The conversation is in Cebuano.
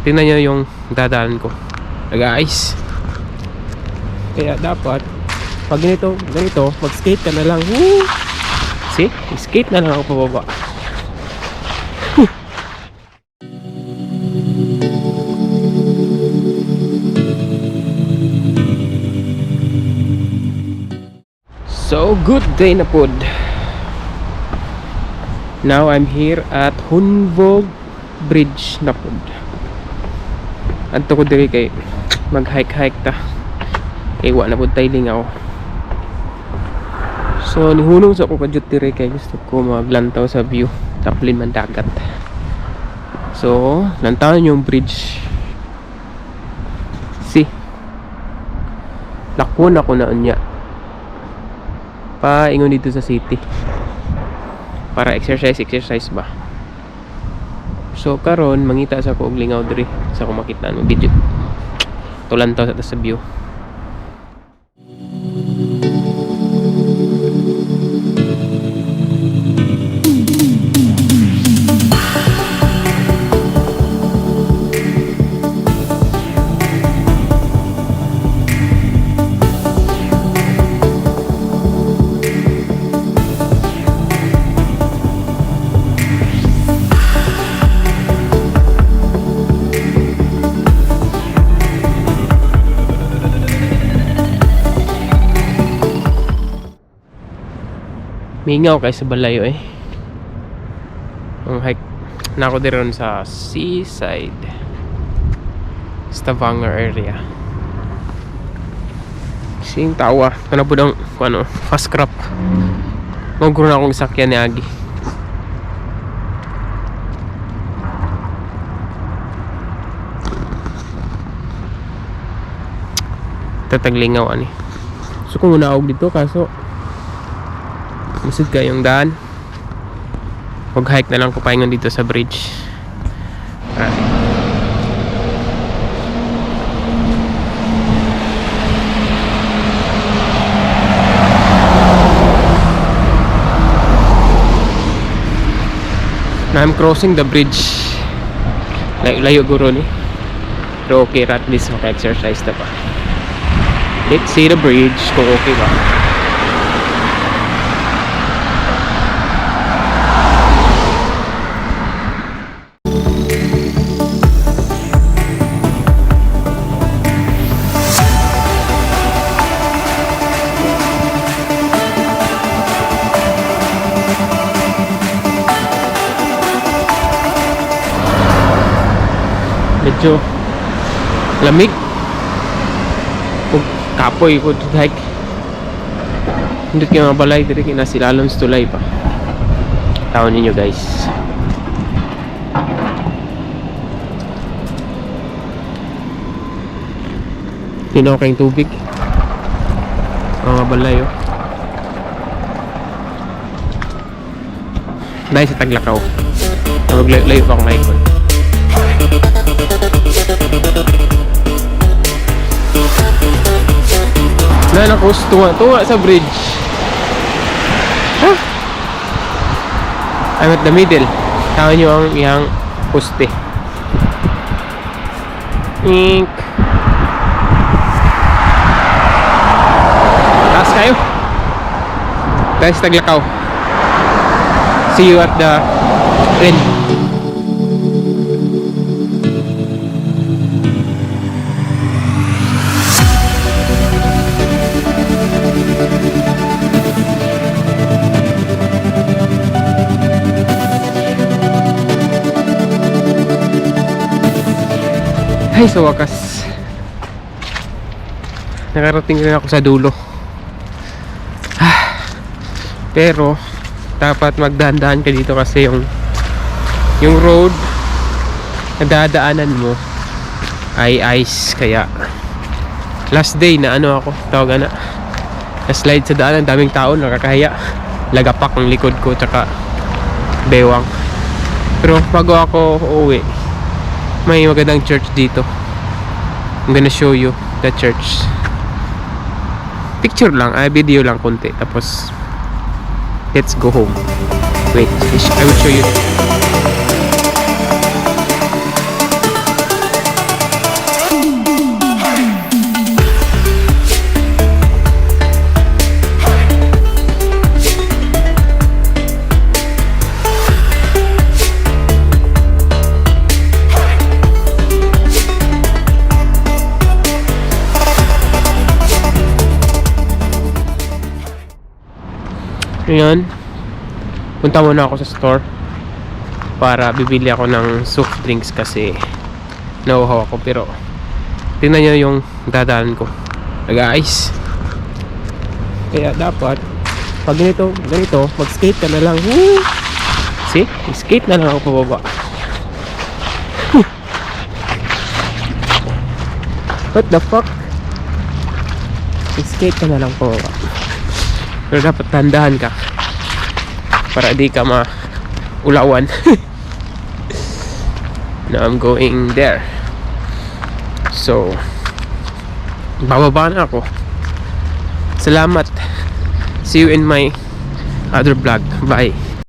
Tingnan nyo yung dadaan ko. Nag-ice. Kaya dapat, pag ganito, ganito, mag-skate ka na lang. Woo! See? Skate na lang ako pababa. So, good day na pod. Now, I'm here at Hundvåg Bridge na pod. Adto ko diri kay mag-hike-hike ta. Kay wa na pod tay lingaw. So, nihunong sa ako kadyot diri kay gusto ko maglantaw sa view. Taplin man dagat. So, lantawan yung bridge. See? Lakwon ako na unya. Paingon dito sa city. Para exercise, exercise ba? So karon mangita sa ko og lingaw diri sa ko makita mo video. Tulantaw sa ta sa view. Mingaw kay sa balayo eh. Ang hike na ako diri ron sa seaside. Stavanger area. Sing tawa. Kana pud ang kung ano, fast crop. Maguro na akong sakyan ni Agi. Tataglingaw ani. So kung munaog dito kaso lisod kayong daan. Mag hike na lang ko paingon dito sa bridge. Alright. Now I'm crossing the bridge. Layo, layo guro ni. Pero okay ra, at least maka-exercise na pa. Let's see the bridge kung okay ba. Medyo lamig. Ug kapoy ko to hike. Hindi kayo mga balay diri kay nasilalom sa tulay pa. Tawon ninyo, guys. Tinaw kayong tubig. Mga balay oh. Dahil sa Taglakaw. Maglayo pa akong icon. Na naku, tunga, tunga sa bridge. Huh? I'm at the middle. Tawon nyo ang iyang poste. Ink. Taas kayo. Guys, Taglakaw. See you at the end. Ay, sa wakas. Nakarating rin ako sa dulo. Ah, pero, dapat magdahan-dahan ka dito kasi yung road na dadaanan mo ay ice. Kaya, last day na ano ako, tawag na, na slide sa daan, ang daming tao, nakakahiya. Lagapak ang likod ko, tsaka bewang. Pero bago ako uuwi, may magandang church dito. I'm gonna show you the church. Picture lang, ay video lang konti. Tapos, let's go home. Wait, I will show you. Ngayon, punta muna ako sa store para bibili ako ng soft drinks kasi nauhaw ako, pero tingnan nyo yung dadaan ko, guys. Kaya dapat pag ganito ganito, mag skate ka na lang. Woo! See, skate na lang ako pababa. What the fuck? Skate ka na lang pababa, pero dapat tandaan ka para di ka maulawan. Now I'm going there. So bababa na ako. Salamat. See you in my other vlog. Bye.